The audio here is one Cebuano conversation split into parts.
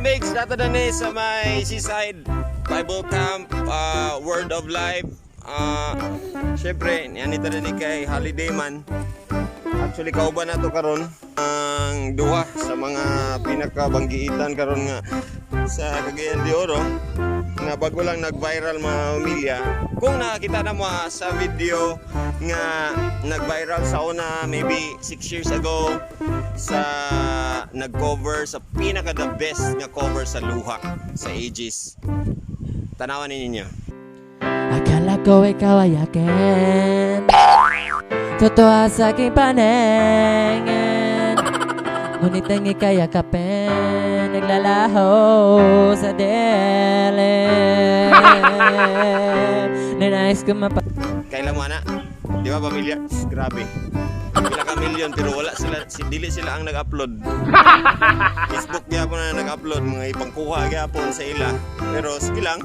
Migs, dato na ni sa may Seaside Bible Camp, Word of Life. Syempre, anita na ni kay holiday man. Actually, kauban na to karon ang duha sa mga pinakabanggiitan karon nga sa Cagayan de Oro nga bago lang nag-viral, mga pamilya. Kung nakakita na mo sa video nga nag-viral sa una maybe 6 years ago sa nag-cover sa pinaka the best nga cover sa Luha sa Aegis. Tanawan ninyo. Akala ko ikaw ay akin. Totoo sa aking paningin, ngunit ang ika'y yakapin, naglalaho sa dilim. Ninais ko mapa Kailan mo na? Di ba, pamilya? Grabe. Pila ka million pero wala sila si dili sila ang nag-upload. Facebook gyapon na nag-upload, mga ipangkuha gyapon sa ila. Pero sige lang.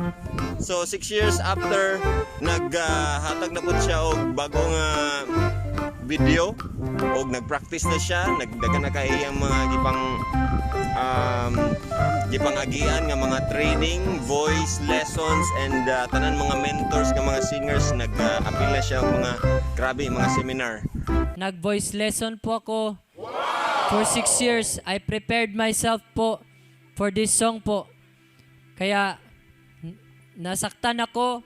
So 6 years after, naghatag na pud siya og bago nga video og nag-practice na siya, nagdagan na kay iyang mga gipangagian nga mga training, voice lessons and tanan mga mentors nga mga singers, nag-apil na siya og mga grabe mga seminar. Nag-voice lesson po ako for 6 years. I prepared myself po for this song po. Kaya nasaktan ako,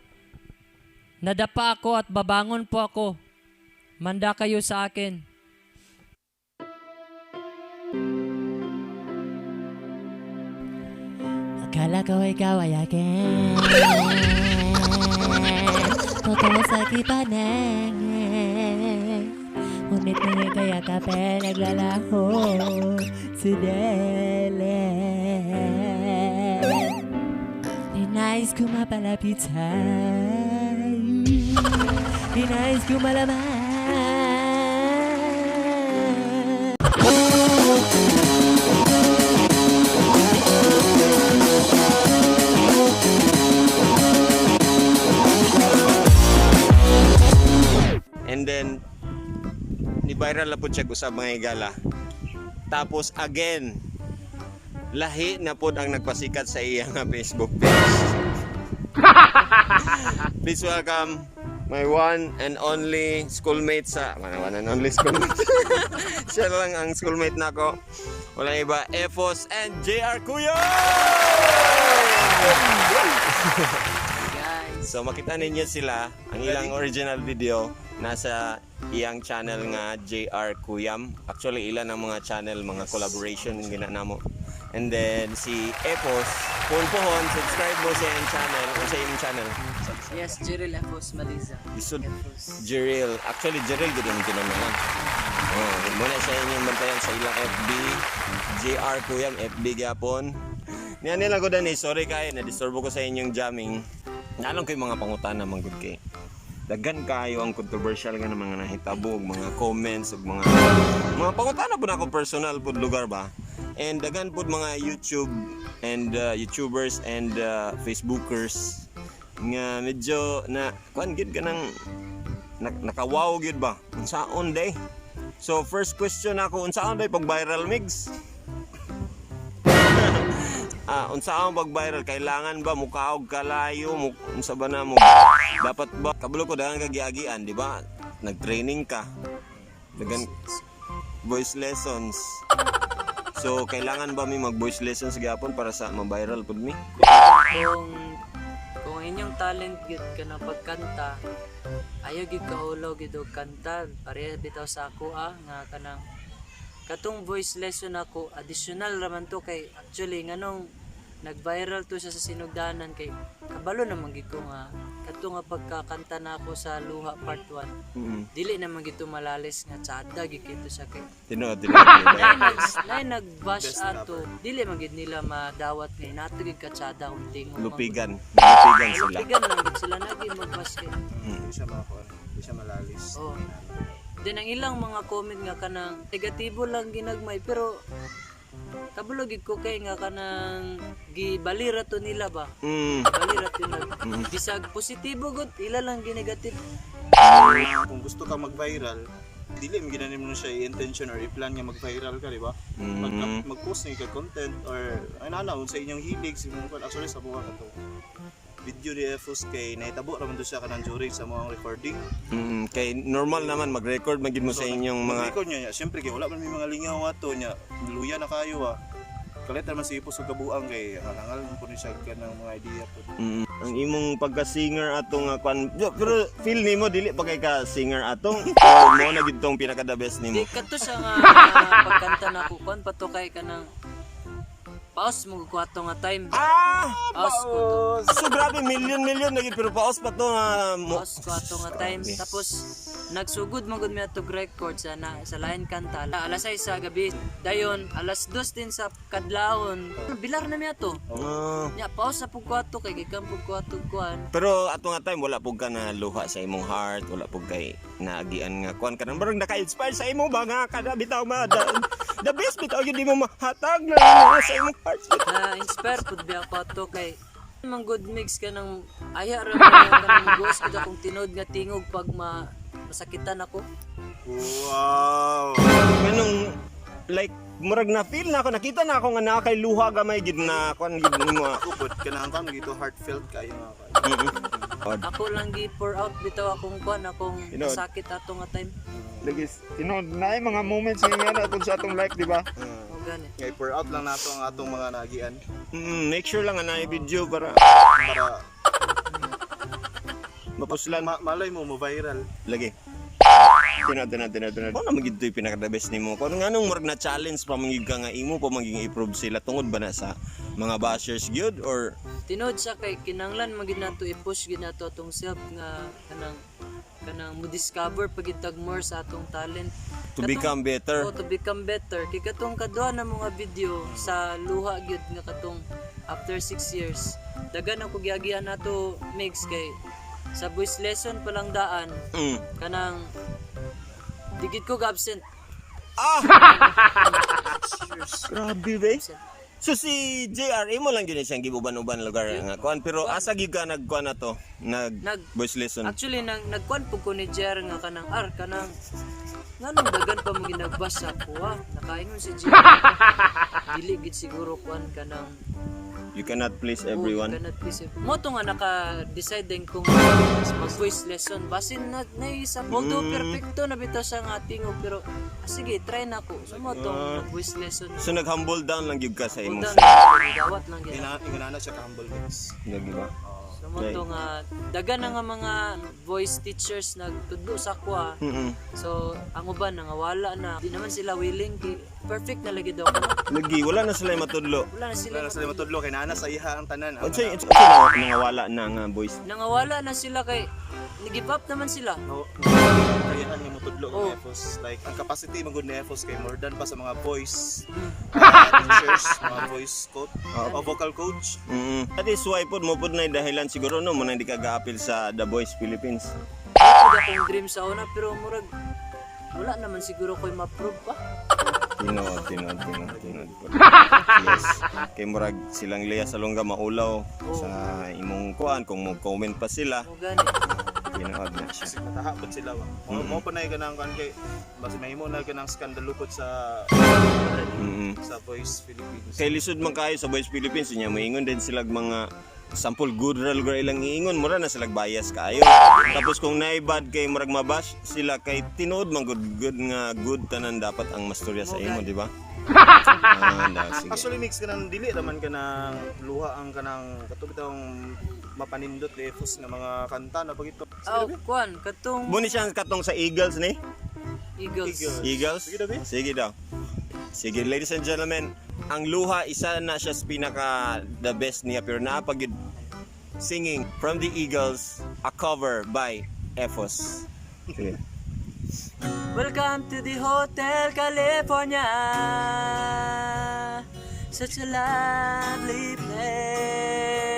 nadapa ako at babangon po ako. Manda kayo sa akin. Akala ko ikaw ay akin. Totoo sa aking paningin, ngunit ngayon kaya kape naglalaho sa dilim. Ninais ko mapalapit sa'yo. Ninais ko malaman. And then ni viral na pud siya usab, mga higala. Tapos again, lahi na pud ang nagpasikat sa iya nga Facebook page. Please welcome my one and only schoolmate sa my one and only schoolmate. Siya lang ang schoolmate nako. Walang iba, Ephos and JR Kuya! Guys. So makita ninyo sila, ang ilang original video nasa iyang channel nga JR Kuyam. Actually, ilan ang mga channel, mga collaboration yung ginanamo. And then si Epos, kung pohon, subscribe mo sa iyang channel, o sa iyang channel. Yes, Jiril Efos Maliza. Isod Efos. Jiril. Actually, Jiril gud ang tinanawan. Oh, muna sa inyong bantayan sa ilang FB. JR Kuyam, FB gyapon. Niya nila ko dani, sorry kay na-disturbo ko sa inyong jamming. Nalong kay mga pangutana man gud kay. Daghan kayo ang controversial nga ng mga nahitabo ug mga comments ug mga pangutana pud ako personal pud lugar ba. And daghan pud mga YouTube and YouTubers and Facebookers nga medyo na kuan gid kanang nakawaw gyud ba, unsaon day. So first question ako, unsaon day pag viral, Migs? Unsaon pag viral? Kailangan ba mukaog kalayo mo, unsa ba na mo dapat ba? Kabalo ko daghan ka giagian, di ba? Nag-training ka, daghan voice lessons. So kailangan ba mi mag voice lessons gyapon para sa ma-viral pud mi? Kung inyong talent gyud ka na pagkanta, ayaw gyud kahulaw gyud og kanta. Pareha bitaw sa ako nga kanang katong voice lesson ako additional raman to, kay actually nganong nag-viral to siya sa sinugdanan kay kabalo naman gyud ko nga kato nga pagkakanta na ako sa Luha Part 1, dili naman gyud to malalis nga tsada gyud kito siya kay Tinuod, tinuod. Naay nag-bash ato, dili man gyud nila madawat kay nato gyud katsada kung tingog man. Lupigan, lupigan sila. Lupigan lang gyud sila nagi mag-bash kay Hindi siya makakuha. Hindi siya malalis. Oh. Then ang ilang mga comment nga kanang negatibo lang ginagmay, pero kabalo gyud ko kay nga kanang gibalira to nila ba. Balira to nila. Bisag positibo gud, ila lang ginegative. Kung gusto ka mag-viral, Dili man gid mo siya i-intention or i-plan nga mag-viral ka, di ba? Mag-post na ka content or ay na sa inyong hilig sa imong kuan. Actually, sa buka ka to. Video ni Efos kay nahitabo ra man do siya kanang during sa mga recording. Kay normal naman mag-record man gid mo sa inyong mga Mag-record niya, niya. Siyempre kay wala man may mga lingaw ato niya. Luya na kayo ah. Kalit naman si Ipos og kabuang kay halangal man po ni siya kanang mga idea po. Ang imong pagka-singer atong nga kwan, yo, pero feel nimo dili pa kay ka singer atong or mo na gid tong pinaka the best nimo? Di kadto siya nga pagkanta na ako kuan pa to kay kanang paus mo ko ato nga time. Ah! Paus ko to. So grabe, million million na gid, pero paos pa to nga mo. Paus ko ato nga time. Tapos nagsugod man gud mi atog record sa na, sa lain kanta. Alas 6 sa gabi. Dayon alas 2 din sa kadlawon. Bilar na mi ato. Ah. Nya paus na pug ko ato kay gikan pug ko ato kuan. Pero ato nga time wala pug ka na luha sa imong heart, wala pug kay naagian nga kuan kanang barang naka-inspire sa imo ba nga kada bitaw ma the best bitaw gyud mo mahatag na sa imong heart. Na inspire pud biya ako ato kay mang good mix ka ng aya ra man ka ng ghost gud akong tinuod nga tingog pag masakitan ako. Wow! Ganong like murag na feel na ako, nakita na ako nga naa kay luha gamay gid na kuan gid nimo. Ako pod kanang kan gito heartfelt kayo nga kuan. Ako lang gi pour out bitaw akong kuan akong Tinuod. sakit ato nga time. Lagi, tinuod na mga moments nga nga na sa atong life, di ba? O gani. Nga i-pour out lang nato ang atong mga naagian Make sure lang nga na video para para mapuslan malay mo mo viral. lagi. Tinod, tinod, tinod, tinod. Kung ano magiging pinaka the best nimo? Kung ano nganong murag na challenge pa mangig ka nga imo pa maging i-prove sila tungod ba na sa mga bashers gyud or Tinuod siya kay kinanglan man gid nato i-push gid nato atong self nga kanang kanang mo discover pagitag more sa atong talent. To become better? Oh, to become better. Kay katong kadua na mga video sa luha gyud nga katong after 6 years. Dagan ako giagian nato mix kay sa voice lesson pa lang daan kanang digid ko absent. Ah! Grabe ba? So si JR, imo lang yun siyang gibuban-uban lugar nga kuan, pero asa gyud ka nagkuan na to? Nag, Nag- voice lesson. Actually nang nagkuan pud ko ni Jer nga kanang ar kanang nganong dagan pa mo ginagbas sa ako ah. Nakaingon si Jer. Dili gid siguro kuan kanang You cannot please oh, you everyone. cannot please Mo to nga naka-decide din kung mag voice lesson basin na naisa although perfecto na bitaw siya nga tingog, pero ah, sige try na ko. So mo tong nag voice lesson. So nag-humble down lang gyud ka sa imong Unda gawat lang gid. Ingana siya ka humble mix. Lagi ba? So mo to nga dagan na nga mga voice teachers nagtudlo sa ako ah. So ang uban nangawala na. Di naman sila willing kay perfect na lagi daw ko. Lagi wala na sila matudlo. Wala na sila. Wala na sila matudlo kay naa na sa iha ang tanan. Ang Unsay unsay na nangawala na nga voice? Nangawala na sila kay nag-give up naman sila. No, kayaan nga motudlo Oh. ng Efos. Like ang capacity man gud ni Efos kay more than pa sa mga voice teachers, mga voice coach, o vocal coach. That is why pod mo pod na dahilan siguro no mo na hindi ka ga-appeal sa The Voice Philippines. Wala pud akong dream sa una pero murag wala naman siguro ko'y ma-prove pa. Tinuod, tinuod, tinuod, tinuod po. Yes. Kay murag silang Lea Salonga maulaw sa imong kuan kung mo comment pa sila. Mo gani. Tinuod na siya. Kasi mataha pod sila ba. Mo pa na kanang kan kay basi mahimo na kanang skandalo pod sa sa Voice Philippines. Kay lisod man kayo sa Voice Philippines niya moingon din sila mga sample good ra lugar ilang iingon, mura na sila bias kaayo. Tapos kung naibad kay murag mabash sila kay tinuod man good good nga good tanan dapat ang mastorya sa imo, di ba? Ah, da, sige. Actually mix kanang dili raman kanang luha ang kanang katong bitawng mapanindot ni Efos nga mga kanta na pag ito. Oh, kuan katong Muni siya ang katong sa Eagles ni? Eagles. Eagles. Eagles? Sige daw, be. Sige daw. Sige, ladies and gentlemen, ang luha isa na siya sa pinaka the best niya pero naa pa gyud singing from the Eagles, a cover by Efos. Sige. Welcome to the Hotel California. Such a lovely place.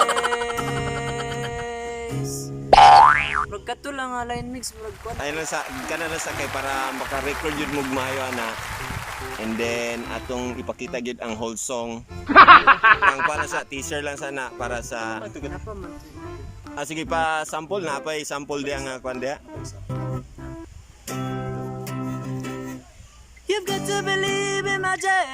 Murag kato lang nga line mix murag kuan. Ayun lang sa kana lang sa kay para maka-record yun mo maayo ana. And then atong ipakita gyud ang whole song. Ang para sa teaser lang sana para sa Napa man to. Ah, sige pa sample na pa sample diya nga kwan diya. magic.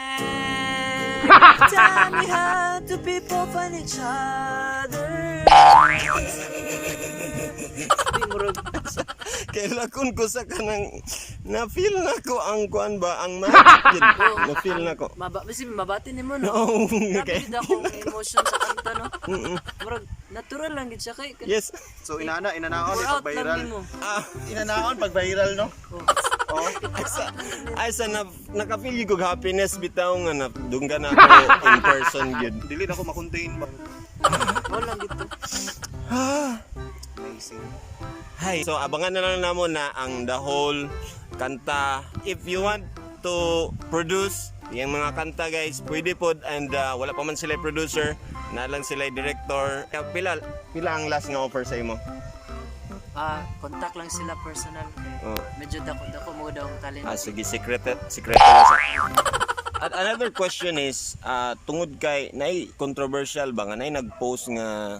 Tell me, how do people find each other? Di, murag, Kailakon ko sa kanang na-feel na ko ang kuan ba ang magic yun. Na-feel na ko. Basi mabati nimo, no? No, Grabe okay. gid akong emotion sa kanta, no? Murag natural lang gid siya kay Yes. So inanaon Pour eh, out pag lang viral. nimo. Inanaon pag viral, no? Oh. Ay sa na, naka-feel gyud kog happiness bitaw nga na dunggan ako in person gyud. Dili na ko makontain ba. Mao lang gid to. Amazing. Hi. So abangan na lang namo na ang the whole kanta. If you want to produce yung mga kanta, guys, pwede pod and wala pa man sila producer, na lang sila director. Kaya Pila pila ang last nga offer sa imo? Ah, contact lang sila personal kay Oh. medyo dako-dako mo daw ang talent. Ah, sige, secret, secret na sa. At another question is, tungod kay nay controversial ba nga nay nag-post nga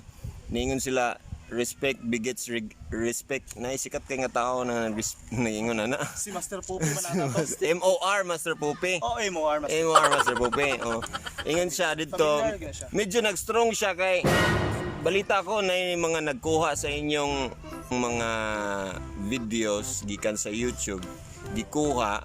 niingon sila respect begets respect, nay sikat kay nga tao na niingon na na. Si Master Poopy man ata to. MOR Master Pupi. Oo, MOR Master. MOR Master Pupi. Oh. Ingon siya dito. Familiar ka siya. Medyo nag-strong siya kay balita ko na yung mga nagkuha sa inyong mga videos gikan sa YouTube, gikuha,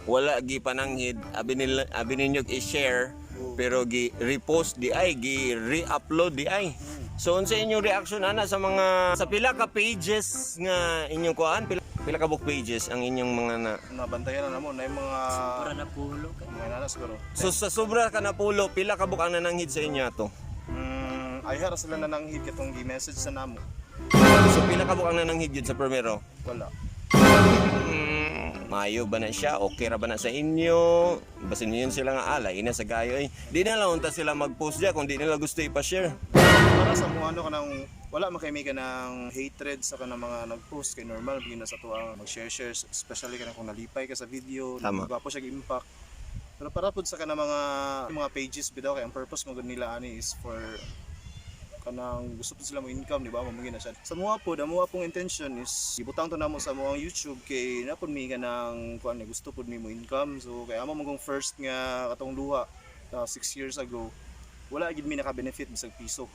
wala gi pananghid, abi nila, abi ninyo i-share, pero gi repost di ay, gi re-upload di ay. So unsa inyong reaction ana sa mga sa pila ka pages nga inyong kuan, pila ka book pages ang inyong mga na Nabantayan na namo na yung mga Para na pulo kay. mga nana siguro. So sa sobra ka napulo, pila ka book ang nananghid sa inyo ato? Ay hara sila na nanghid katong gi-message sa namo. So pila ka book ang nananghid yun sa primero? Wala. Mayo ba na siya? Okay ra ba na sa inyo? Basin yun sila nga alay, ina sa gayo eh. Di na lang unta sila mag-post diya kung di nila gusto ipa-share. Para sa mo ano kanang wala makay ka ng hatred sa kanang mga nag-post kay normal gyud na sa tuang mag-share share, especially kanang kung nalipay ka sa video. Tama. Gwapo siya impact. Pero para pud sa kanang mga pages bitaw kay ang purpose mo gud nila ani is for kanang gusto pud sila mo income, di ba? Mo na siya sa mga pod, ang mga pong intention is ibutang to namo sa mo ang YouTube kay na pud mi kanang kuan, gusto pud mi mo income. So kay amo mong first nga katong duha 6 years ago, wala gid mi naka-benefit bisag piso.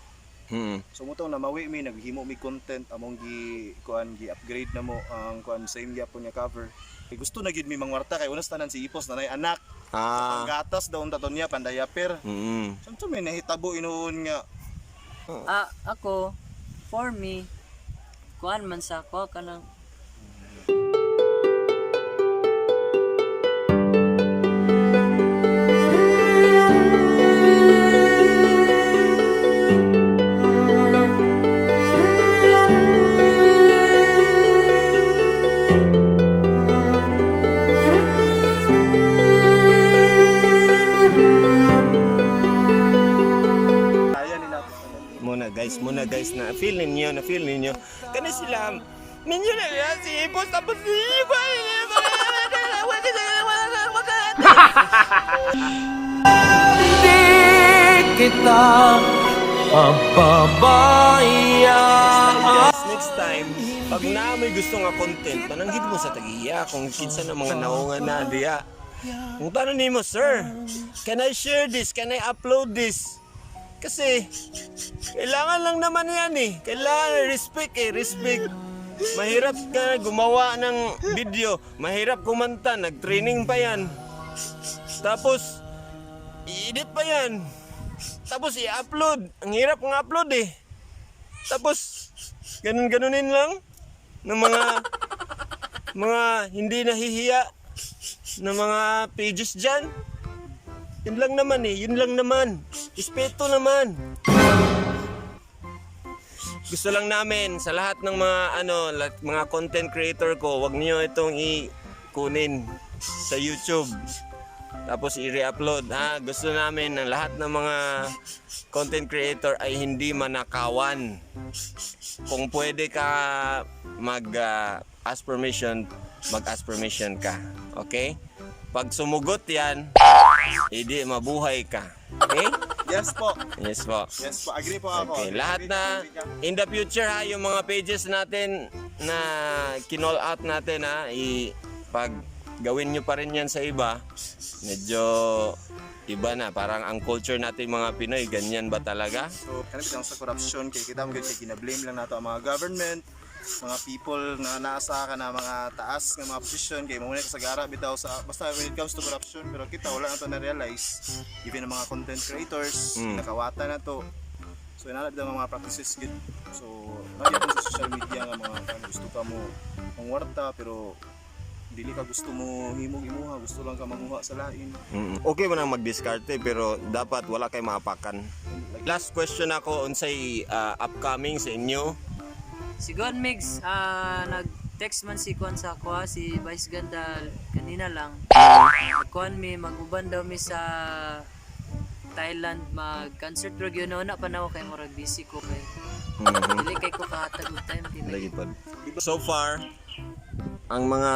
So mo na mawi mi, naghimo mi content, among gi kuan, gi upgrade na mo ang kuan, same gyapon nga cover. Kay gusto na gid mi mangwarta kay unas tanan si Ipos nanay anak. Ah. Ang gatas daw unta to niya pandayaper. Samto may nahitabo inuon nga Ah, ako, for me, kuan man sa ako kanang kaya nila. Muna guys, na feel ninyo. Kani sila ninyo na nila si Ipos tapos si Ipos. Kita pababayaan. Guys, next time, pag na may gusto nga content, pananghid mo sa tagiya kung kinsa na mga naunga na diya. Kung tanong nimo, "Sir, can I share this? Can I upload this?" Kasi, kailangan lang naman yan eh. Kailangan respect eh, respect. Mahirap ka gumawa ng video, mahirap kumanta, nag-training pa yan. Tapos, i-edit pa yan. Tapos i-upload. Ang hirap ng upload eh. Tapos, ganun-ganunin lang ng mga hindi nahihiya na mga pages dyan. Yun lang naman eh, yun lang naman. Respeto naman. Gusto lang namin sa lahat ng mga ano, lahat, mga content creator ko, wag niyo itong i-kunin sa YouTube. Tapos i-re-upload ha. Gusto namin ng lahat ng mga content creator ay hindi manakawan. Kung pwede ka mag ask permission, mag-ask permission ka. Okay? Pag sumugot yan, hindi mabuhay ka. Okay? Yes po. Yes po. Yes po. Agree po ako. Okay, lahat Agree na ka, agree ka. in the future ha, yung mga pages natin na kinall out natin ha, i pag gawin nyo pa rin yan sa iba, medyo iba na. Parang ang culture natin mga Pinoy, ganyan ba talaga? So, kanang bitang sa corruption kay kita mo kay gina-blame lang nato ang mga government, mga people na nasa ka na mga taas nga mga position kay mo na kasagara bitaw sa basta when it comes to corruption, pero kita wala na to na realize, even ang mga content creators, nakawata na to. So inala bitaw ang mga practices gid. So nagyapon sa social media nga mga kan, gusto ka mo mangwarta pero dili ka gusto mo himog imuha, gusto lang ka manguha sa lain. Okay mo nang magdiskarte pero dapat wala kay maapakan. Last question ako, unsay upcoming sa inyo? Si Gon Mix, nag-text man si Kuan sa ako, si Vice Ganda kanina lang. Kuan mi, mag-uban daw mi sa Thailand mag-concert pero gyud na pa na ako kay murag busy ko kay dili kay ko kahatag og time kay Lagi pod. So far, ang mga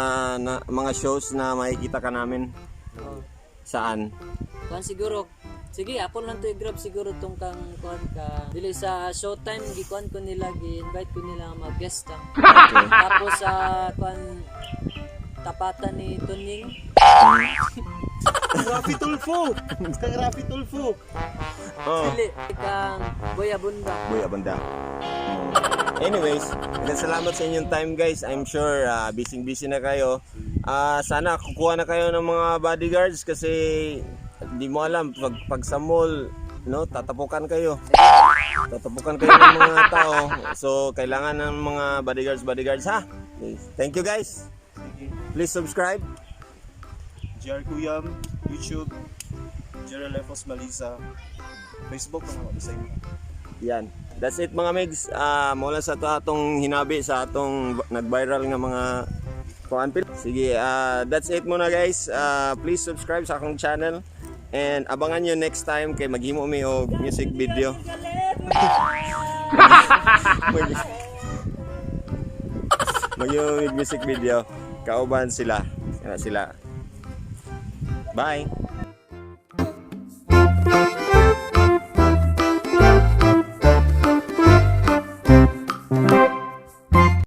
mga shows na makikita ka namin, Oh. saan? Kuan siguro, sige ako lang to i-grab siguro tong kang kuan ka dili sa showtime, gikuan ko nila, gi-invite ko nila mag guest lang. Tapos sa kuan tapatan ni Tunying. Rafi Tulfo! Kang Rafi Tulfo! Oh. Dili kang Boy Abunda. Boy Abanda. Anyways, daghang salamat sa inyong time, guys. I'm sure busy busy na kayo. Sana kukuha na kayo ng mga bodyguards kasi hindi mo alam pag sa mall, no, tatapukan kayo. Tatapukan kayo ng mga tao. So, kailangan ng mga bodyguards, bodyguards ha. Thank you, guys. Please subscribe. JR Kuyam, YouTube, Gerald Lefos Malisa, Facebook, mga the same. Yan. That's it, mga migs. Mula sa to atong hinabi sa atong nag-viral nga mga kuan. Sige, that's it muna, guys. Please subscribe sa akong channel and abangan nyo next time kay maghimo mi og music video. Maghimo mi og music video. Kauban sila. Kana sila. Bye.